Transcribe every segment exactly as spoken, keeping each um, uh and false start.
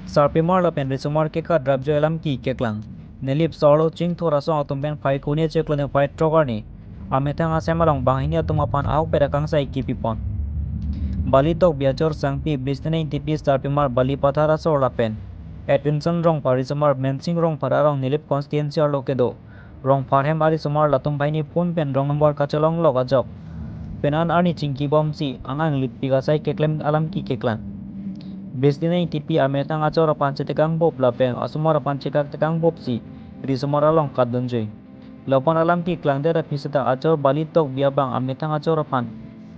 Sarpimar lapen risomar kekat rapjoi alam keklang. Nilip Sarlo Chingthur asong atum pen Phaikuni chiklo ni phai throk arni amethang asem along banghini atum aphan ahokpet akangsai kepipon. Bali Tokbi achor Sangpi Bristina Ingtipi sarpimar Bali Pathar asor lapen Edwinson Rongphar risomar Mensing Rongphar arong Nilip constituency arlo kedo Rongphar hem arisomar latum banghini phone pen wrong number kachelonglok ajok penan arni chingkibomsi angang lipik asai keklem alam keklang. Bristina Ingtipi amethang achor aphan chetekangbop lapen asomar aphan chekaktekangbopsi risomar along katdunjoi. Lapen alam keklangdet aphi seta achor Bali Tokbi abang amethang achor aphan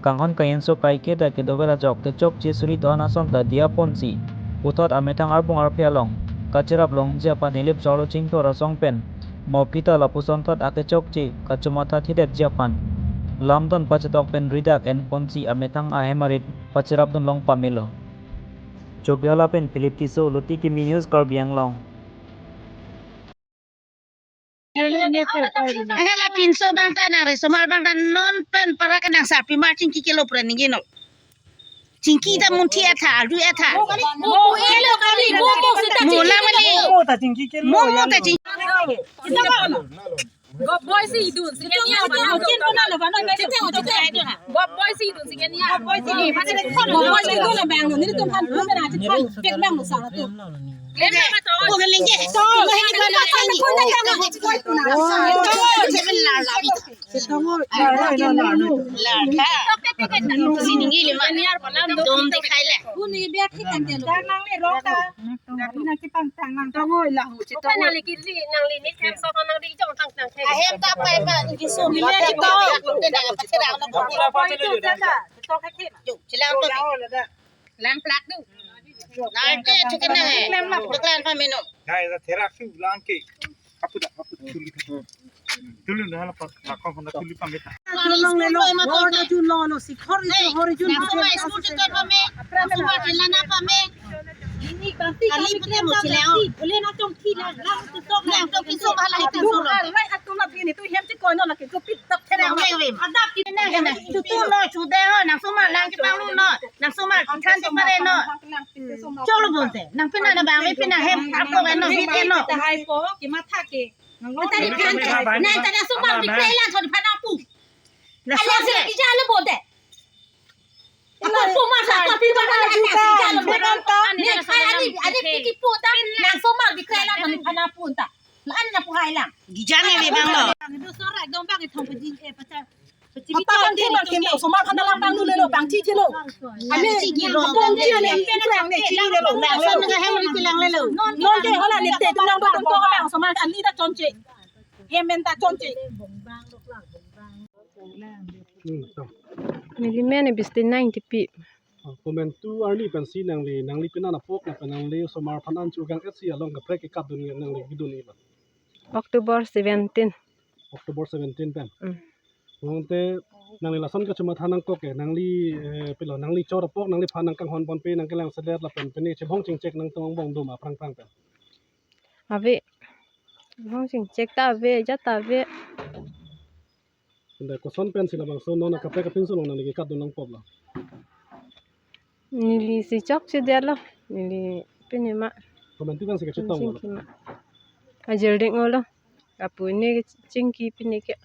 kanghon kainso kaiketa kedover ajok kechokche suri do-an ason ta diyaponsi puthot amethang arpung arphe along kacherap longji aphan Nilip Sarlo Chingthur asong pen mopita lapuson thot akechokche kachomatha thidetji aphan lamdon pachetok pen ridak enponsi amethang ahem arit pacherapdun long pamelo. Chokihola pen Philip Tisso, Luti Kimi News, Karbi Anglong. Hala pinso abang ta nang risomar abang ta non pen para ke nang sarpimar chingki kelo pura ningje non. Chingki ta munthi atha, alu atha. Mo, mo, mo, mo, mo, ta chingki kelo. Mo, mo, ta chingki. Gop boy si idun, si kenya ba na. Gop boy si idun, si kenya. Gop boy si idun, si kenya. Gop boy si idun, si kenya. Gop boy si idun, bang lo. Nelitum aphan phone pen aji phone pek bang lo sang tu. Lem ba to. Ko ke lengke. To, lengke ba na. Phone pen phone pen phone pen. To, seven la la bi. Lar tha. Si ningje le ma. Dom dikhai le. Phone ni biak ki tang de lo. Nang le rong ta. Nang kipang tang nang tang oi la hu chi tang. Nang li kiri nang li ni tang so nang li jong tang tang the. Ahem ta pai ma ni so ni le to. Te nang pa chira na ko. Oi to sa ta. To kha ki. Yo, chilang to. Lang plak du. Lang ke chu ke na hai. Lang lang. Tuklan pa meno. Nai da therak si lang ke. Kapu da kapu tuli. Tuli na la pa la kon na tuli pa meta. Long le lo. Lo na chu lo lo si khor ju khor ju. Na so ma school chu to pa me. Na so ma lana pa me. Ini kanti kali pute mo chileo. Bole na tong thi la la tu sok la tong ki sok hala hi kan sok la. Lai atu la pini tu hem chi koi no la ke ko pit tap thera me. Adap ki na na. Tu tu no chu de ho na so ma lang ki pang lu no. Na so ma than chi pare no. Cholo bonte. Nang pina na bang me pina hem ap ko no hit no. Ta hai po ki matha ke. Nang tadi kan na tadi so ma bi kailan thon phana pu. Na so se. Ija lo bonte. Ako pumar sa ako pumar sa ako pumar sa ako. Ni kaya ni ada piki puta nang somar di kaya lang ni pana punta. Laan na pu hai lang. Di jang ni bang lo. Itu sorak dong bang itu pejing eh pecah. Apa kan kita kita somar kan dalam bang dulu lo bang cici lo. Ani cici lo. Bang cici ni itu yang ni cici lo. Bang lo. Sana nggak hem ni kilang lelo. Non ke hola ni te tunang bang ko bang somar kan ni ta conce. Hem men ta conce. Hmm, to. Neli men Bristina Ingtipi. Ah, komantu arni pensi nangli, nangli pina na pok na pen nangli osomar aphan an chu gang etsi along kaprek kekat dun nangli kedun ilo. October seventeen. October seventeen pen. Hmm. Bonte nangli lason kachomatha nangkok ke, nangli, eh, pilo, nangli chor apok, nangliphan nangkanghon ponpe, nangkelang selet lapen pini chebong chingchek nangtong bong doma prang prang pen. Ave. Bong chingchek ta ave, ja ta ave. Anda koson pensi labangso non akaprek apinso along nangli kekat dun nangpop lo. Neli si chokche det lo. Neli pini ma. Komantu pensi kachetong lo. Chingki ma. Ajel ding lo. Kapu ne chingki pini ke.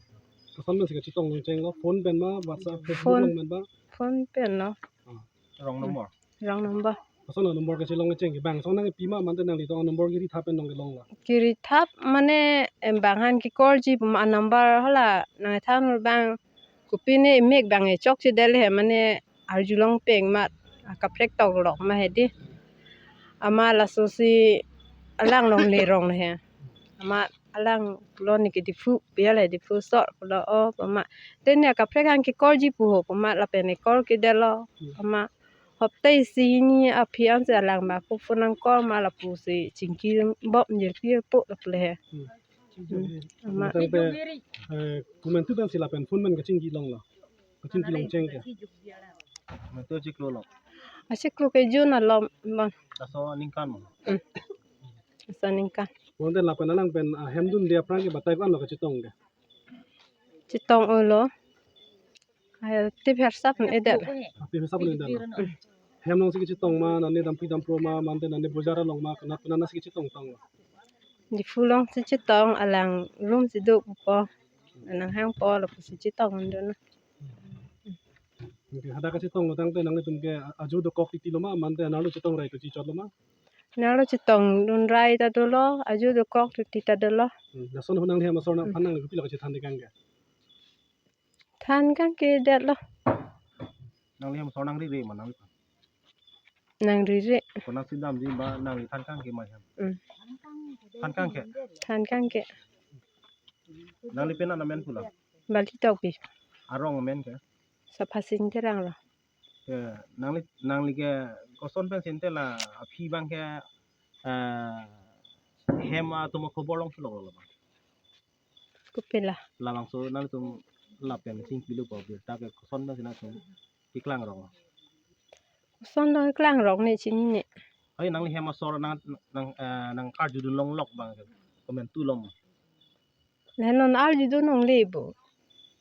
Koson pensi kachetong lo cheng lo. Phone pen ma, WhatsApp, Facebook along pen ma. Phone pen lo. Ah. Wrong number. Wrong number. Koson number kachelong cheng ke bang song nangpi ma mante nangli tong number kiri thap pen nong kelong la. Kiri thap mane em bang han ke call ji puma number hola nang than bang kopi ne mek bang e chokche det le he mane arjulong peng ma kaprek tok lok ma he di. Ama laso si alang longle rong he. Ama alang lo ni ke Diphu, pia le Diphu sor pulo o pama. Te ne kaprek han ke call ji pu ho pama lapen ne call ke det lo pama. Hopta isi ni aphi ansi alang ma ko phone nang call ma lapusi chingki bom jirpi po lapu le he. Hmm. Hmm. Ama. Tangte, eh, komantu pensi lapen phone pen kachingki long lo. Kachingki long cheng ke. Komantu chiklo lo. Achiklo ke June alom bon. Laso aningkan mo. Hmm. Laso aningkan. Bonte lapen alang pen, ah, hem dunde aphrang ke batai ko-an lo kachetong ke? Chetong olo. Ayo, tip hersap pun edet. Ah, tip hersap pun edet. hem along si kachetong ma, nane dampi dampro ma, mante nane bojar along ma, konat konat si kachetong tong? Diphu along si chetong, alang room si do pupo. Nang hangpo lapusi chetong dun. Okay, hadak kachetong lo tangte nanglitum ke ajo dokok titi lo ma, mante anerlo chetong rai to chichot lo ma? Anerlo chetong dun rai ta dolo, ajo dokok titi ta dolo. Hmm, lason ho nangli hem asor nangphan nangli kopilo kachethan tekang ke? Than kangke det lo. Nangli hem asor nangri re ma nangli? Nangri re. Konat si damji ba nangli than kangke ma hem? Hmm. Than kangke? Than kangke. Nangli penang amen pulo? Bali Tokbi. Arong amen ke? Saphasin Terang lo. Ke nangli, nangli ke koson pensi ante la aphi abang ke, eh, hem atum akhobor longsi lok lo bang? Kopilo? Labangso nangtum lapen chingki lo ko birta ke koson pensi nangtum keklang rong? Koson lo keklang rong ne chinine. Hai nangli hem asor nang, nang, eh, nang karjudun longlok bang ke komentu lo ma? Lahenlo arjudun longle bo.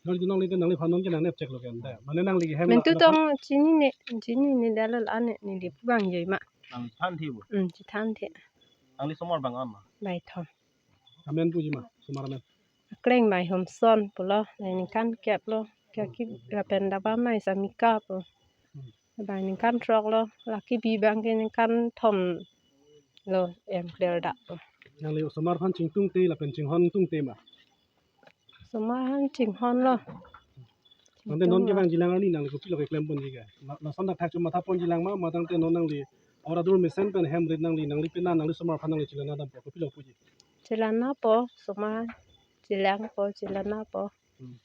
Arjudun longle te nangliphan non ke nangnepchek lo ke ante. Mane nangli ke hem la, mentu la tong chinine, chinine dalo la ne neli pu bang joi ma. Nangli thanthe bo? Hmm, chethanthe. Nangli somar bang an ma? Baithom. Amen puji ma, somar amen? Akleng Baihomson pulo, lahai ningkan kep lo. Kaki lapen dak bamai Samika pu. Hmm. Bai ningkan throk lo, lake bi abang ke ningkan thom lo, em clear dak lo. Nangli osomar aphan chingtungte lapen chinghon tungte ma? Osomar aphan chinghon lo. Tangte non kevangjilang arni nangli kopilo keklem ponji ke? La-, lason dak thak chomatha ponjilang ma, ma tangte non nangli aura dur mesen pen hem rit nangli, nangli penang, nangli osomar aphan nangli chelana dampo, kopilo puji? Chelana po, osomar, chelang po, chelana po. Hmm.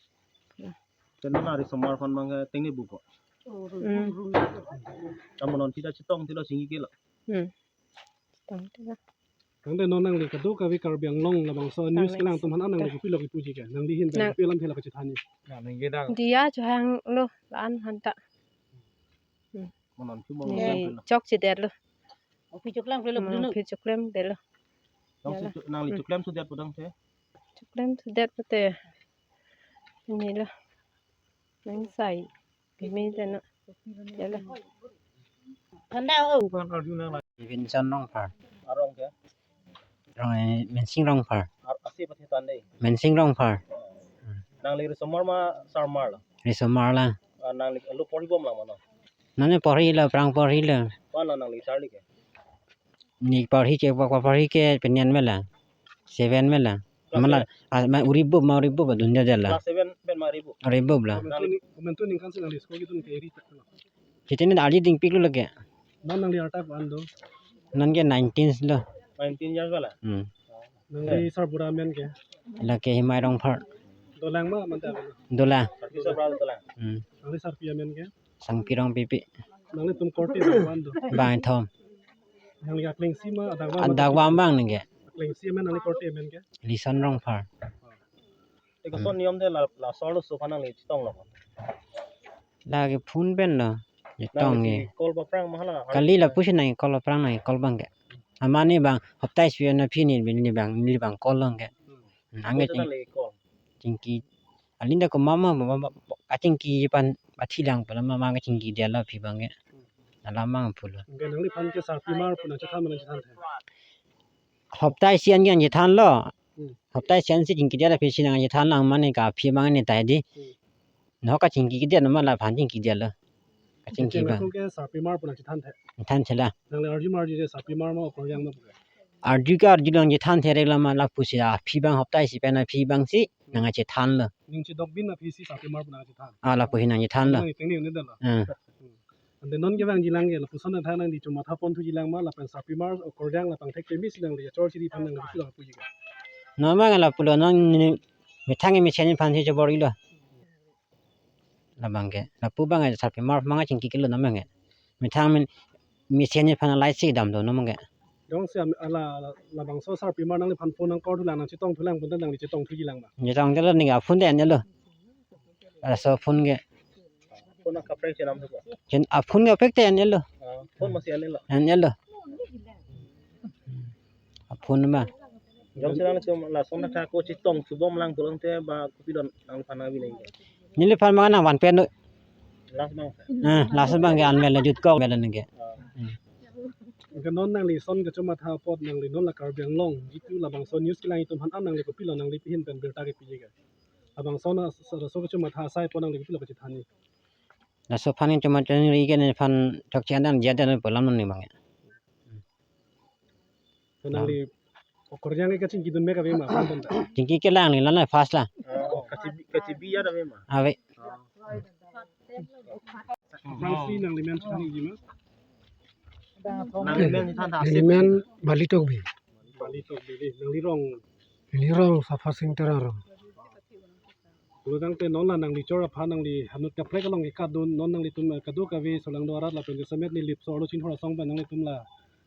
Te non ari osomar aphan abang ke tengne bupo? Hmm. Tamo non pita chetong tilo chingki ke lo? Hmm. Chetong tilo. Tangte non nangli kadokave Karbi Anglong labangso news kelang atum aphan nangli kopilo kepuji ke? Nangli ahin pen nang kopi alamthe la kachethanji? Diya chohang lo la-an aphanta. Hmm. Mo non phi mo ne chokche det lo. Ophi choklang pelo. Hmm, phi choklem det lo. Nangsi cho-, nangli choklem sudet po tangte? Choklem sudet po te. Ini lo. Nang sai. Pimi te no. Ya lo. Thanda o. Vincent Rongphar. Arong ke? Rong, eh, Mensing Rongphar. Ar-, asi pathe tande? Mensing Rongphar. Nangli risomar ma sarmar lo? Risomar lang. Ah, nangli lo porhi bom lang mano? Nane porhi lo, aphrang porhi lo. Ko-an lo nangli charli ke? Ne porhi ke, ko porhi ke pinian me lang. Seven me lang. Class seven? Mala, ah, ma uri bup, ma uri bup, dunja jala. Class seven pen ma uri bup? Uri bup lo. Komantu ni, komantu ningkan si nangli school ketun ke eri tak lo? Chitene arje dingpik lo lake. Non nangli arta ko-an do? Non ke nineteen lo. Nineteen years wala? Hmm. Nangli sarbura amen ke? Lake Himai Rongphar. Dolang ma mante abang? Dolang. Sarpi sarbura dolang. Hmm. Nangli sarpi amen ke? Sangpi Rongpipi. Nanglitum korte adakvam do? Bangthom. Nangli aklengsi ma adakvam? Adakvam abang nangke. Aklengsi amen, nangli korte amen ke? Lison Rongphar. Te koson niyom te la, la asor lo so aphan nangli chetong lo? Lake phone pen lo chetong ke. Call paphrang ma hala? Kali lapusi nang call paphrang, nang call abang ke. Amat ne bang hopta isi aphi ne, ne bang, ne bang call long ke. Hmm. Nang ke ching-, nangli call? Chingki. Alinda ko mama, mama, mama, kachingki aphan athi lang pala mama kachingki det lo aphi abang ke. Hmm. Alam abang pulo. Anke nangliphan ke sarpimar pu nangchethan ma nangchethanthe? Hopta isi an ke nangchethan lo. Hmm. Hopta isi an si chingki det aphi si nangchethan lang mane ka aphi abang ne tai di. Hmm. No kachingki det ma, laphan chingki det lo. Kachingki abang. Anke sarpimar pu nangchethanthe? Chethanthe la. Nangli arju ma arju je sarpimar ma okorjang ma pu ke? Arju ke arju lo, nangchethanthe rek lo ma, lapusi aphi abang hopta isi pen aphi abang si nangchethan lo. Ning chedok bin aphi si sarpimar pu nangchethan? Ah, lapusi nangchethan lo. Nangli tengne un-e det lo. Ah. Hmm. Ante non kevangjilang ke lapuson athak nangli chomatha pon thujilang ma, lapen sarpimar okorjang lapangthek pemi si nangli achor chiri aphan nangli kopilo puji ke? Non abang lapulo, non ne methang mesen aphan si chobor-ilo. Labang ke, lapu abang sarpimar abang chingki kilo non abang ke. Methang men mesen aphan alai si damdo non abang ke. Jongsi am-, ala, ala, labangso sarpimar nangliphan phone nang call thulang, nangchetong thulang pon ta nangli chetong thujilang ma? Chetong det lo, ne ke aphone det en-e lo. Laso aphone ke. Phone akaprek chenam thupo? Chen aphone ke aprek te en-e lo. Ah, phone masi en-e lo? En-e lo. Aphone ma. Jongsi nangtum lason athak ko chetong thubom lang pulote ba kopilo nangphan nangbi nang? Neliphan ma nangvan pen lo. Last bang. Eh, last bang ke anmel jutkok bela ningke. Anke non nangli ason kachomatha apot nangli non la Karbi Anglong jitu labangso news kelang atum aphan nangli kopilo nangli pihin pen birta kepiji ke? Labangso na so, so kachomatha asai apot nangli kopilo kachethanji? Laso aphan chomatha ri ke nephan chokche an jat an pu alam non ni bang. To nangli okorjang ke kachingki dun me kave ma, aphrang pen ta? Chingki kelang ni la na first la. Oh, kachibi, kachibi ya ave ma? Ave. Aphrangsi nangli men chethanji ma? Nangli men chethan ta? Neli men Bali Tokbi. Bali Tokbi, nangli rong? Neli rong Sapha Sing Terang rong. Pulo tangte non la nangli chor aphan nangli hanut kaprek along kekatdun, non nanglitum, eh, kadokave solangdo arat lapen jasemet Nilip Sorlo Chinghor asong pen nanglitum la,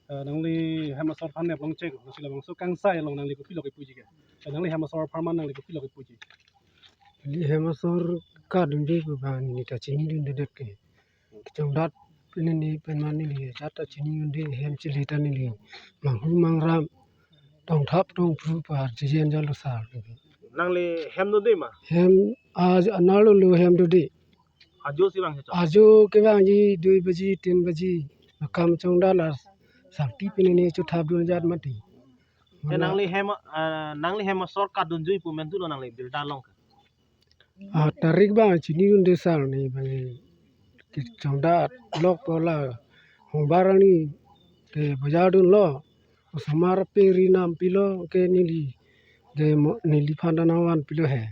eh, nangli hem asor aphan nep longchek, lasi labangso kangsai along nangli kopilo kepuji ke? Eh, nangli hem asor apharman nangli kopilo kepuji? Neli hem asor kadunji pu bang neli ta chinidunde det ke. Kechongdat pen neli pen man neli jat ta chinidunde, hem chele ta neli manghu mangram tongthap tongphu par chijen jalo sar. Nangli hem dode ma? Hem ajo anerlo lo hem dode. Ajo si vangji chot? Ajo kevangji dui baji, tin baji. Akam chongdat la sangti pen neli chothapdun jat mati. Te nangli hem, ah, nangli hem asor kadunji pu mentu lo nangli birta along ke? Ah, tarik bang chinidunde sar ni bang kechongdat lok pola hongbar ani ke bajardunlo, osomar pe ri nam pilo ke neli ke mo-, neliphan ta nangvan pilo he.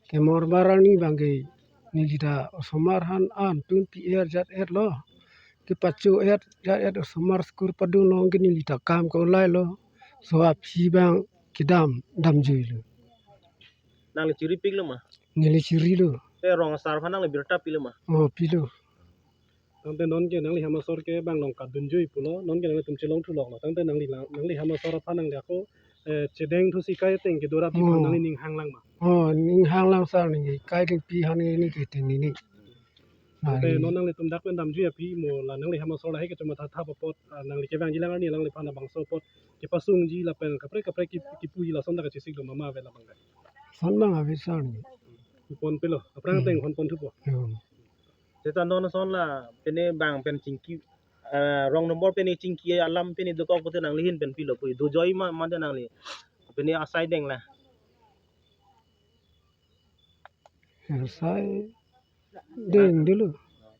Ke morbar ani bang ke neli ta osomar aphan an tun pi er jat er lo. Kepacho er jat er osomar school padunlo ke neli ta kam ke ulai lo. So aphi bang kedam damjuilo. Nangli chiripiklo ma? Neli chirilo. Te rong asar aphan nangli birta pilo ma? Oh, pilo. Tangte non ke nangli hem asor ke bang along kadunji pulo, non ke nangtum chelongthuloklo. Tangte nangli la, nangli hem asor aphan nangli ako, eh, chedeng thusi kai ateng kedo rat aphan nangli ning hanglang ma? Oh, ning hanglang sar neli kai ding pi han neli ke ting neli. Tangte non nanglitum dak pen damji aphi mo la nangli hem asor lahai kachomatha thap apot, ah, nangli kevangji lang arni alangliphan labangso apot kepasungji lapen kaprek kaprek ki, kipuji lason ta kachesik do ma, ma ave labang ke? Son bang ave sar ni. Pon pilo, aphrang ateng hon pon thupo. Hmm. Seta non ason la pine bang pen chingki, eh, rong nombor pine chingki alam pine dokok pute nangli ahin pen pilo pu dojoi ma, mate nangli pine asai deng la? Asai deng dolo.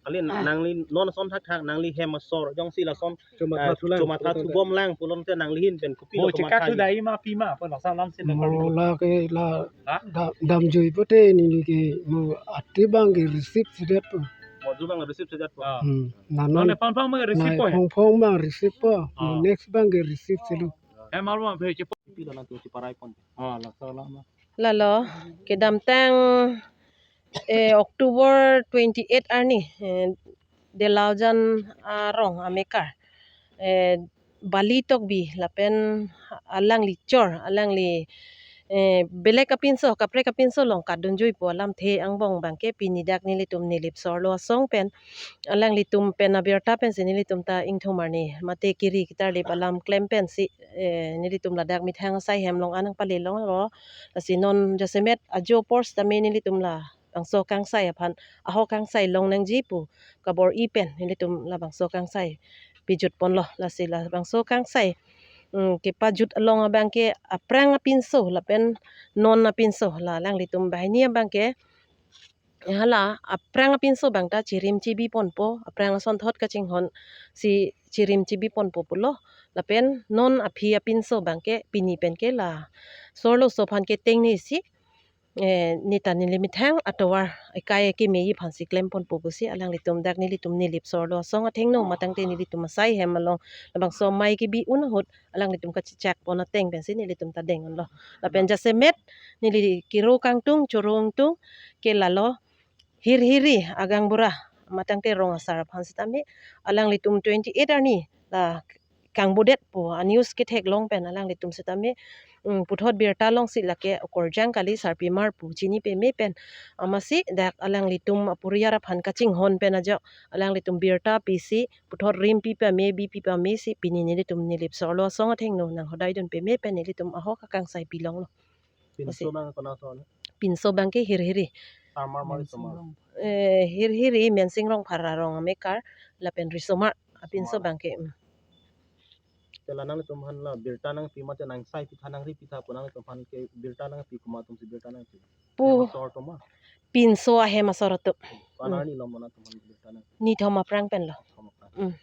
Kali nangli non ason thakthak nangli hem asor jongsi lason, chomatha, eh, thulang, chomatha thubom lang pulote nangli ahin pen kopilo? Mo chekat chomatha thu dai ma pi ma pu noksa lam sin mo kali. La ke la ha? Da-, damjui pute neli ke mo ati bang ke receive sedet pu. Mo ju bang receive sedet pu. Ah. Hmm. Na non, non le pang pang bang receive na po he? Pang pang bang receive po. Ah. Next bang ke receive selu. Hem arlo bang phe chepo. Kopilo nangtum cheparai pon? Ah, la sala ma. Lalo, kedamtang, eh, October twenty-eight arni, eh, Delaujan arong amekar, eh, Bali Tokbi lapen alangli chor, alangli, eh, belek apinso, kaprek apinso along kadunji pu alamthe angbong bang ke pini dak nelitum Nilip Sorlo asong pen alanglitum pen abirta pensi nelitum ta ingthum arni mate kiri ketarlip alam klem pensi, eh, nelitum ladak methang asai hem along an nangpale longlo. Lasi non jasemet ajo apor sitame nelitum labangso kangsai aphan ahok kangsai long nangji pu kabor-i pen nelitum labangso kangsai pejut ponlo. Lasi labangso kangsai, mm, kepajut along abang ke aphrang apinso lapen non apinso la alanglitum banghini abang ke hala aphrang apinso bang ta chirim chibi ponpo, aphrang asonthot kachinghon si chirim chibi ponpo pulo. Lapen non aphi apinso bang ke pini pen ke la Sorlo aso aphan ke tengnesi, eh, neta neli methang atovar ekai kemeji aphansi klem ponpo pusi alanglitum dak nelitum Nilip Sorlo asong athengno matangte nelitum asai hem along labangso amei kebi un ahut alanglitum kachechak pon ateng pensi nelitum ta deng unlo. Lapen jasemet neli kero kangtung, choro ingtung ke lalo hirhiri agangbura matangte rong asar aphan sitame alanglitum twenty-eight arni la kangbodet pu anews ketheklong pen alanglitum sitame, mm, puthot birta longsi lake okorjang kali sarpimar pu chini peme pen. Amatsi dak alanglitum aporiar aphan kachinghon pen ajok alanglitum birta pisi puthot rim pi pame, bi pi pamesi pini nelitum Nilip Sorlo asong athengno nanghodaidun peme pen nelitum ahok akangsai pilonglo. Pinso bang kona son? Pinso bang ke hirhiri. Tarmar mar isomar. Eh, hir hiri Mensing Rongphar arong amekar lapen risomar apinso Risomar. Abangke. Mm. Te la nanglitum aphan la birta nangpi mate nangsai pitha nangri pitha pu nanglitum aphan ke birta nangpi, komat atumsi birta nangpi? Pu Hem asor atum ma? Pinso ahem asor atum. Ko-an Mm. arni lo ma nangtum aphan birta nangpi? Nithom aphrang pen lo. Nithom aphrang. Mm.